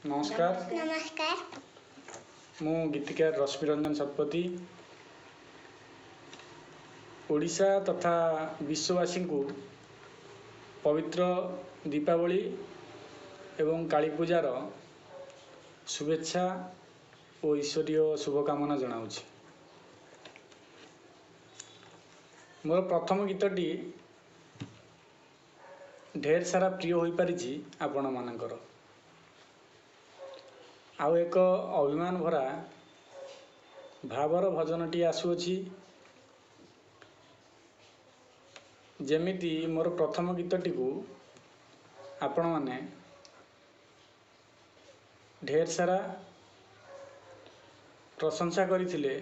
ନମସ୍କାର। ନମସ୍କାର। ମୁଁ ଗୀତିକାର ରଶ୍ମିରଞ୍ଜନ ଶତପଥୀ ଓଡ଼ିଶା ତଥା ବିଶ୍ୱବାସୀଙ୍କୁ ପବିତ୍ର ଦୀପାବଳି ଏବଂ କାଳୀପୂଜାର ଶୁଭେଚ୍ଛା ଓ ଈଶ୍ୱରୀୟ ଶୁଭକାମନା ଜଣାଉଛି। ମୋର ପ୍ରଥମ ଗୀତଟି ଢେର ସାରା ପ୍ରିୟ ହୋଇପାରିଛି ଆପଣମାନଙ୍କର। ଆଉ ଏକ ଅଭିମାନ ଭରା ଭାବର ଭଜନଟିଏ ଆସୁଅଛି। ଯେମିତି ମୋର ପ୍ରଥମ ଗୀତଟିକୁ ଆପଣମାନେ ଢେର ସାରା ପ୍ରଶଂସା କରିଥିଲେ,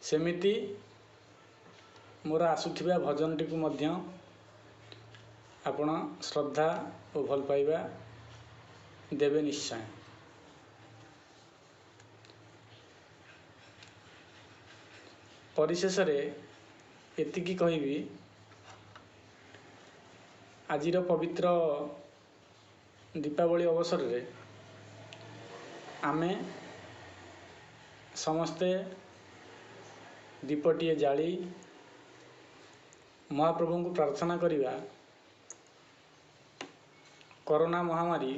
ସେମିତି ମୋର ଆସୁଥିବା ଭଜନଟିକୁ ମଧ୍ୟ ଆପଣ ଶ୍ରଦ୍ଧା ଓ ଭଲ ପାଇବା ଦେବେ ନିଶ୍ଚୟ। ପରିଶେଷରେ ଏତିକି କହିବି, ଆଜିର ପବିତ୍ର ଦୀପାବଳି ଅବସରରେ ଆମେ ସମସ୍ତେ ଦୀପଟିଏ ଜାଳି ମହାପ୍ରଭୁଙ୍କୁ ପ୍ରାର୍ଥନା କରିବା, କରୋନା ମହାମାରୀ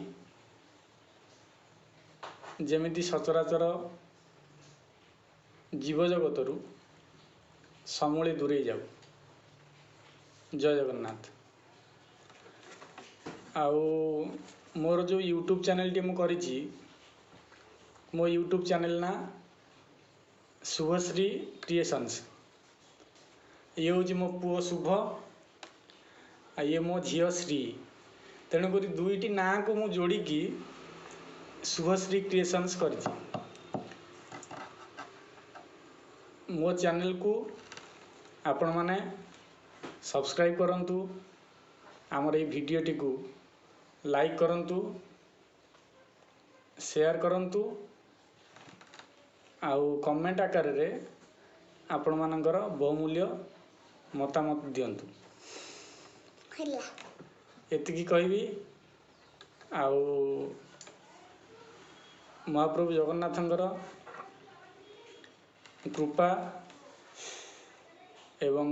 ଯେମିତି ସଚରାଚର ଜୀବଜଗତରୁ ସମୂଳେ ଦୂରେଇ ଯାଉ। ଜୟ ଜଗନ୍ନାଥ। ଆଉ ମୋର ଯେଉଁ ୟୁଟ୍ୟୁବ୍ ଚ୍ୟାନେଲ୍ଟି ମୁଁ କରିଛି, ମୋ ୟୁଟ୍ୟୁବ୍ ଚ୍ୟାନେଲ୍ ନାଁ ଶୁଭଶ୍ରୀ କ୍ରିଏସନ୍ସ। ଇଏ ହେଉଛି ମୋ ପୁଅ ଶୁଭ ଆଉ ଇଏ ମୋ ଝିଅ ଶ୍ରୀ। ତେଣୁକରି ଦୁଇଟି ନାଁକୁ ମୁଁ ଯୋଡ଼ିକି ଶୁଭଶ୍ରୀ କ୍ରିଏସନ୍ସ କରିଛି। ମୋ ଚ୍ୟାନେଲ୍କୁ ଆପଣମାନେ ସବସ୍କ୍ରାଇବ୍ କରନ୍ତୁ, ଆମର ଏଇ ଭିଡ଼ିଓଟିକୁ ଲାଇକ୍ କରନ୍ତୁ, ସେୟାର କରନ୍ତୁ ଆଉ କମେଣ୍ଟ ଆକାରରେ ଆପଣମାନଙ୍କର ବହୁମୂଲ୍ୟ ମତାମତ ଦିଅନ୍ତୁ। ହେଲା। ଏତିକି କହିବି। ଆଉ ମହାପ୍ରଭୁ ଜଗନ୍ନାଥଙ୍କର କୃପା ଏବଂ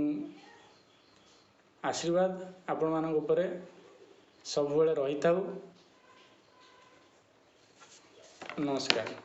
ଆଶୀର୍ବାଦ ଆପଣମାନଙ୍କ ଉପରେ ସବୁବେଳେ ରହିଥାଉ। ନମସ୍କାର।